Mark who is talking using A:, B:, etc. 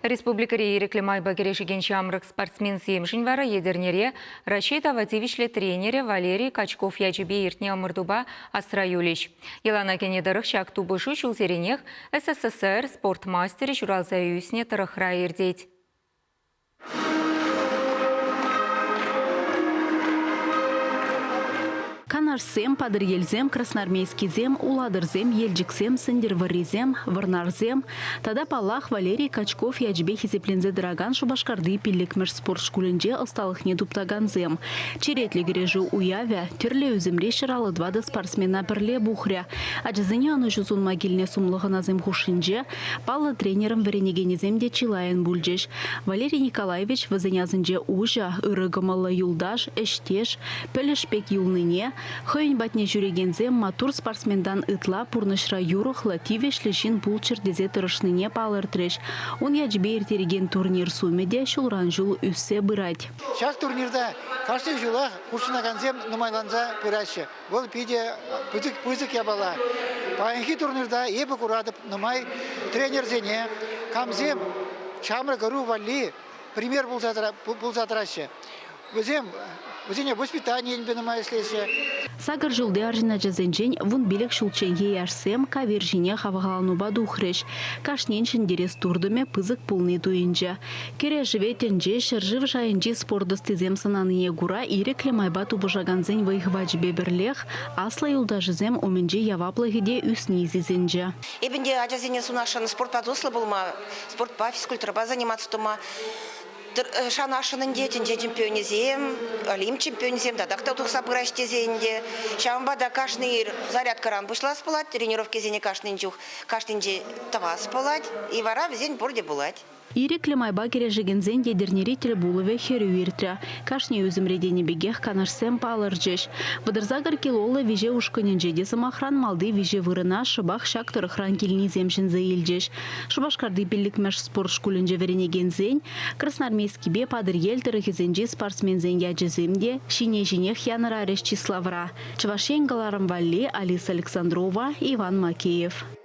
A: Республикӑри ирӗклӗ майпа кӗрешекен ҫамрӑк спортсменсемшӗн вара Етӗрнере Раҫҫей тава тивӗҫлӗ тренерӗ Валерий Качков ячӗпе иртнӗ ӑмӑртупа асра юлӗҫ. Йӑлана кӗнӗ тӑрӑх ҫак тупӑшу ҫулсеренех СССР спорт мастерӗ ҫуралса ӳснӗ тӑрӑхра иртет.
B: Канашсем, Патӑрьелсем, Красноармейскисем, Улатӑрсем, Елчӗксем, Сӗнтӗрвӑррисем, Вӑрнарсем тата, паллах, Валерий Качков ячӗпе хисепленсе тӑракан Шупашкарти пиллӗкмӗш спорт шкулӗнче ӑсталӑхне туптакансем. Черетлӗ кӗрешӳ уявӗ тӗрлӗ ӳсӗмри 154 спортсмена пӗрле пухрӗ. Ачасене ӑнӑҫу сунма килнӗ сумлӑ хӑнасем хушшинче паллӑ тренерӑн вӗренекенӗсем те чылайӑн пулчӗҫ. Валерий Николаевич вӗсен асӗнче уҫӑ, ырӑ кӑмӑллӑ юлташ, ӗҫтеш, пӗлӗш пек юлнине, хӑйӗн патне ҫӳрекенсем маттур спортсментан ытла пурнӑҫра юрӑхлӑ, тивӗҫлӗ ҫын пулччӑр тесе тӑрӑшнине палӑртрӗҫ. Ун ячӗпе ирттерекен турнир сумӗ те ҫулран-ҫул ӳссе пырать.
C: Ҫак турнирта кашни ҫулах хутшӑнакансем нумайланса пыраҫҫӗ. Вӑл питӗ пысӑк, пысӑк япала. Паянхи турнирта эпӗ куратӑп нумай тренерсене, камсем ҫамрӑк ӑру валли пример пулса тӑраҫҫӗ. Вӗсем вӗсене воспитани енӗпе нумай ӗҫлеҫҫӗ.
B: Сакӑр ҫулти арҫын ачасенчен 15 ҫулчченхи яшсем кавир ҫине хавхаланупа тухрӗҫ. Кашнин ҫӗнтерес туртӑмӗ пысӑк пулни туйӑнчӗ. Кӗрешӗве тӗнче, ҫӗршыв шайӗнчи спорт ӑстисем сӑнанине кура ирӗклӗ майпа тупӑшакансен вӑй-хӑвачӗпе пӗрлех аслӑ юлташӗсем умӗнчи яваплӑхӗ те ӳсни сисӗнчӗ.
D: Эпӗ ӗнтӗ ачасене сунасшӑн спортпа туслӑ пулма, спортпа, физкультурӑпа заниматься тума шанасшӑн ӗнтӗ тӗнче чемпионӗсем, Олимп чемпионӗсем татах та тухса пыраҫ тесе ӗнтӗ. Ҫавӑнпа та кашни ир зарядкӑран пуҫлас пулать, тренировкисене кашнин чух кашнинче тӑвас пулать, и вара вӗсен пурте пулать.
B: Ирӗклӗ майпа кӗрешекенсен Етӗрнери тӗлпулӑвӗ хӗрӳ иртрӗ. Кашни ӳсӗмре тенӗ пекех канашсем палӑрчӗҫ. 38 килоллӑ виҫе ушкӑнӗнче те, сӑмахран, малти виҫе вырӑна шӑпах ҫак тӑрӑхран килнисем ҫӗнсе илчӗҫ. Шупашкарти пиллӗкмӗш спорт шкулӗнче вӗренекенсен, Красноармейскипе Патӑрьел тӑрӑхӗсенчи спортсменсен ячӗсем те ҫине-ҫинех янӑрарӗҫ чыславра. Чӑваш Ен кӑларӑм валли Алиса Александрова, Иван Макеев.